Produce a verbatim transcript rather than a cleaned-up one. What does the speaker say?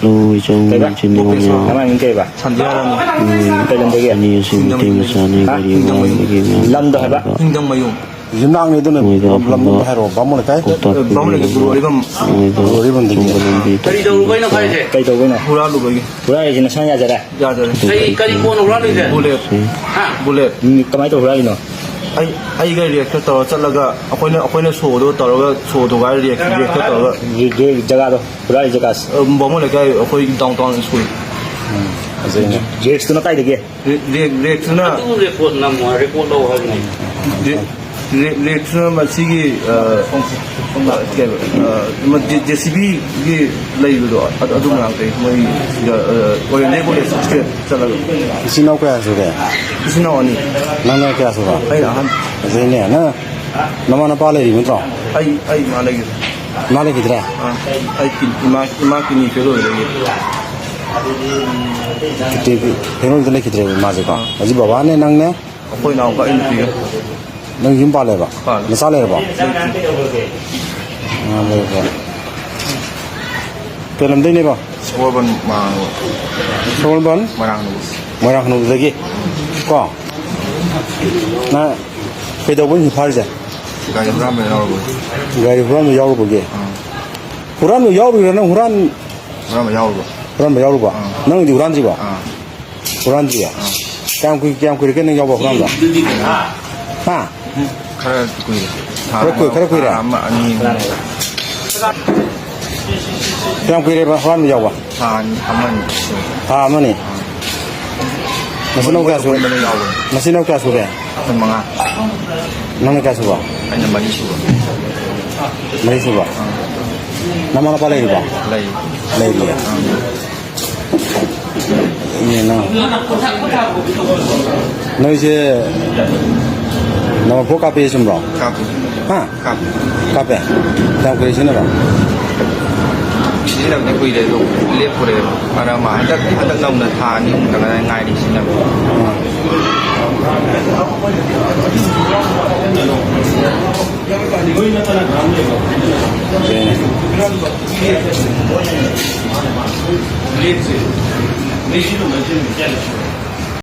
ꯂꯧ ꯏꯆꯧ ꯀꯩꯕ? ꯏꯆꯤꯟ ꯏꯅꯥꯎ ꯃꯌꯥꯝ, ꯅꯃꯥꯏ ꯃꯤꯡ ꯀꯩꯕ? ꯁꯟꯗꯤꯌꯥ ꯔꯥꯅꯤ꯫ ꯎꯝ, ꯀꯩ ꯂꯝꯗꯒꯤ? ꯑꯅꯤ ꯑꯁꯤ ꯃꯩꯇꯩ ꯃꯆꯥꯅꯤ, ꯍꯥ? ꯒꯥꯔꯤ ꯅꯤꯡꯊꯧ ꯑꯋꯥꯡꯕꯒꯤ ꯃꯌꯥꯝ ꯂꯝꯗꯣ ꯍꯥꯏꯕ? ꯅꯤꯡꯊꯧ ꯃꯌꯨꯝ꯫ ꯌꯨꯝꯅꯥꯛꯅꯤ ꯑꯗꯨꯅ ꯃꯣꯏꯗ ꯂꯝ, ꯂꯝꯗꯣ ꯑꯐꯕ ꯍꯥꯏꯔꯛꯑꯣ, ꯕꯥꯃꯣꯟ ꯂꯩꯀꯥꯏ? ꯄꯥꯎꯇꯥꯛ ꯕꯥꯃꯣꯟ ꯂꯩꯀꯥꯏ ꯄꯤꯕꯤꯔꯒ ꯕꯣꯔꯣꯔꯤꯕꯝ꯫ ꯃꯣꯏꯗ ꯕꯣꯔꯣꯔꯤꯕꯝꯗꯒꯤ꯫ ꯑꯆꯧꯕ ꯂꯝꯕꯤ ꯀꯔꯤ ꯇꯧꯔꯨꯕꯩꯅꯣ ꯍꯥꯏꯁꯦ? ꯀꯩ ꯇꯧꯕꯩꯅꯣ? ꯍꯨꯔꯥꯜꯂꯨꯕꯒꯤ꯫ ꯍꯨꯔꯥꯜꯂꯤꯁꯦ ꯅꯁꯥꯅ ꯌꯥꯖꯔꯦ? ꯌꯥꯖꯔꯦ꯫ ꯀꯩ, ꯀꯔꯤ ꯄꯣꯠꯅꯣ ꯍꯨꯔꯥꯜꯂꯤꯁꯦ? ꯕꯨꯂꯦꯠ꯫ ꯁꯤ꯫ ꯍꯥ? ꯕꯨꯂꯦꯠ꯫ ꯎꯝ, ꯀꯃꯥꯏꯅ ꯇꯧꯔ ꯍꯨꯔꯥꯜꯂꯤꯅꯣ? ꯑꯩ, ꯑꯩꯒ ꯔꯤꯌꯦꯛꯇꯔ ꯇꯧꯔ ꯆꯠꯂꯒ ꯑꯩꯈꯣꯏꯅ, ꯑꯩꯈꯣꯏꯅ ꯁꯣꯗꯣ ꯇꯧꯔꯒ, ꯁꯣ ꯊꯨꯒꯥꯏꯔ ꯔꯤꯌꯦꯛ-, ꯔꯤꯌꯦꯛꯇꯔ ꯇꯧꯔꯒ ꯔꯤ-, ꯔꯤ-, ꯖꯒꯥꯗꯣ꯫ ꯍꯨꯔꯥꯜꯂꯤ ꯖꯒꯥꯁꯦ꯫ ꯑ, ꯕꯥꯃꯣꯟ ꯂꯩꯀꯥꯏ ꯑꯩꯈꯣꯏ downtown school꯫ ꯎꯝ, ꯐꯖꯩꯅꯦ꯫ ꯔꯦꯛꯁꯇꯨꯅ ꯀꯥꯏꯗꯒꯤ? ꯔꯦ-, ꯔꯦꯛ-, ꯔꯦꯛꯁꯇꯨꯅ ꯑꯗꯨ ꯔꯦꯀꯣꯔꯠ ꯅꯝꯃꯣ, ꯔꯦꯀꯣꯔꯠ ꯂꯧ ꯍꯥꯏꯕꯅꯦ꯫ ꯔꯦ-, ꯔꯦꯛ-, ꯔꯦꯛꯁꯇꯨꯅ ꯃꯁꯤꯒꯤ, ꯑ, ꯀꯩ ꯍꯥꯏꯕ, ꯑ, ꯃ-, ꯖꯦ-, ꯖꯦ ꯁꯤ ꯕꯤꯒꯤ ꯂꯩꯕꯗꯣ, ꯑꯗꯨ, ꯑꯗꯨ ꯃꯅꯥꯛꯇꯩ ꯃꯣꯏ ꯁꯤꯗ, ꯑ, ꯑꯣꯔꯤꯌꯦꯟꯇꯦꯜ ꯀꯣꯂꯦꯖ ꯍꯣꯁꯇꯦꯜ ꯆꯠꯂꯒ꯫ ꯏꯆꯤꯟ ꯏꯅꯥꯎ ꯀꯌꯥ ꯁꯨꯒꯦ? ꯏꯆꯤꯟ ꯏꯅꯥꯎ ꯑꯅꯤ꯫ ꯅꯪꯅ ꯀꯌꯥ ꯁꯨꯕ? ꯑꯩꯅ ꯑꯍꯟ꯫ ꯐꯖꯩꯅꯦ꯫ ꯅꯪ ꯅꯃꯥ ꯅꯄꯥ ꯂꯩꯔꯤꯕ ꯅꯠꯇ꯭ꯔꯣ? ꯑꯩ, ꯑꯩ ꯏꯃꯥ ꯂꯩꯈꯤꯗ꯭ꯔꯦ꯫ ꯏꯃꯥ ꯂꯩꯈꯤꯗ꯭ꯔꯦ? ꯑꯥ, ꯑꯩ ꯀꯤ-, ꯏꯃꯥ, ꯏꯃꯥ ꯀꯤꯗꯅꯤ ꯐꯦꯜ ꯑꯣꯏꯕꯗꯒꯤ꯫ ꯀꯤꯗꯅꯤ ꯐꯦꯜ ꯑꯣꯏꯕꯗ ꯂꯩꯈꯤꯗ꯭ꯔꯦꯕ ꯏꯃꯥꯁꯦꯀꯣ? ꯑꯥ꯫ ꯍꯧꯖꯤꯛ ꯕꯕꯥꯅꯦ, ꯅꯪꯅꯦ? ꯑꯩꯈꯣꯏ ꯏꯅꯥꯎꯄꯥ ꯑꯩ ꯅꯨꯄꯤꯒ꯫ ꯅꯪ ꯌꯨꯝ ꯄꯥꯜꯂꯦꯕ? ꯄꯥꯜꯂꯦ꯫ ꯅꯆꯥ ꯂꯩꯔꯕꯣ? ꯂꯩꯇꯦ꯫ ꯑꯉꯥꯡ ꯂꯩꯔꯕꯣ? ꯀꯩ ꯂꯝꯗꯩꯅꯦꯕ? ꯁꯒꯣꯜꯕꯟ ꯃꯣꯏꯔꯥꯡ꯫ ꯁꯒꯣꯜꯕꯟ? ꯃꯣꯏꯔꯥꯡ꯫ ꯃꯣꯏꯔꯥꯡ ꯍꯅꯨꯕꯗꯒꯤ꯫ ꯀꯣ? ꯅꯪ ꯀꯩꯗꯧꯕꯩꯅꯣ ꯐꯥꯔꯤꯁꯦ? ꯒꯥꯔꯤ ꯍꯨꯔꯥꯟꯕ ꯌꯥꯎꯔꯨꯕꯒꯤ꯫ ꯒꯥꯔꯤ ꯍꯨꯔꯥꯟꯕ ꯌꯥꯎꯔꯨꯕꯒꯤ? ꯑꯥ꯫ ꯍꯨꯔꯥꯟꯕ ꯌꯥꯎꯔꯨꯔꯤꯔꯥ ꯅꯪ ꯍꯨꯔꯥꯟ-, ꯍꯨꯔꯥꯟꯕ ꯌꯥꯎꯔꯨꯕ꯫ ꯍꯨꯔꯥꯟꯕ ꯌꯥꯎꯔꯨꯕ? ꯑꯥ꯫ ꯅꯪꯗꯤ ꯍꯨꯔꯥꯟꯗ꯭ꯔꯤꯕ? ꯑꯥ꯫ ꯍꯨꯔꯥꯟꯗ꯭ꯔꯤꯌꯦ? ꯑꯥ꯫ ꯀꯌꯥꯝ ꯀꯨꯏ-, ꯀꯌꯥꯝ ꯀꯨꯏꯔꯒꯦ ꯅꯪ ꯌꯥꯎꯕ ꯍꯨꯔꯥꯟꯕ? ꯍꯥ? ꯈꯔ ꯀꯨꯏꯔꯦ꯫ ꯊꯥ ꯈꯔ ꯀꯨꯏ-, ꯑꯃ, ꯈꯔ ꯀꯨꯏꯔꯦ? ꯊꯥ ꯑꯃ, ꯑꯅꯤ, ꯑꯍꯨꯝ꯫ ꯀꯌꯥꯝ ꯀꯨꯏꯔꯦꯕ ꯍꯨꯔꯥꯟꯕ ꯌꯥꯎꯕ? ꯊꯥ ꯑꯅꯤ, ꯑꯃ, ꯑꯅꯤ꯫ ꯊꯥ ꯑꯃꯅꯤ? ꯑꯥ꯫ ꯅꯆꯤꯟ ꯅꯅꯥꯎ ꯀꯌꯥ ꯁꯨ-, ꯄꯨꯟꯕꯗ ꯌꯥꯎꯕꯅꯦ꯫ ꯅꯆꯤꯟ ꯅꯅꯥꯎ ꯀꯌꯥ ꯁꯨꯒꯦ? ꯑꯩꯈꯣꯏ ꯃꯉꯥ꯫ ꯅꯪꯅ ꯀꯌꯥ ꯁꯨꯕ? ꯑꯩꯅ ꯃꯔꯤ ꯁꯨꯕ꯫ ꯃꯔꯤ ꯁꯨꯕ? ꯑꯥ꯫ ꯅꯃꯥ ꯅꯄꯥ ꯂꯩꯔꯤꯕꯣ? ꯂꯩ꯫ ꯂꯩꯔꯤꯌꯦ? ꯑꯥ꯫ ꯏꯅꯦ ꯅꯪ꯫ ꯅꯣꯏꯁꯦ ꯅꯝꯕꯔ ꯐꯣꯔ ꯀꯥꯞꯄꯦ ꯆꯨꯝꯕ꯭ꯔꯣ? ꯀꯥꯞꯄꯤ꯫ ꯍꯥ? ꯀꯥꯞꯄꯤ꯫ ꯀꯥꯞꯄꯦ? ꯀꯌꯥꯝ ꯀꯨꯏꯔꯦ ꯁꯤꯖꯤꯟꯅꯕ? ꯁꯤꯖꯤꯟꯅꯕꯗꯤ ꯀꯨꯏꯔꯦ ꯑꯗꯣ ꯂꯦꯞꯄꯨꯔꯦ꯫ ꯃꯔꯛ ꯑꯃ ꯍꯟꯗꯛ, ꯍꯟꯗꯛ ꯅꯧꯅ ꯊꯥ ꯑꯅꯤ ꯑꯍꯨꯝ ꯈꯛꯇ ꯉꯥꯏꯔꯤ ꯁꯤꯖꯤꯟꯅꯕ꯫ ꯑꯥ꯫ ꯐꯩꯅꯦ꯫ ꯃꯤꯁꯤꯅ ꯃꯁꯤꯡ ꯆꯠꯂꯤ꯫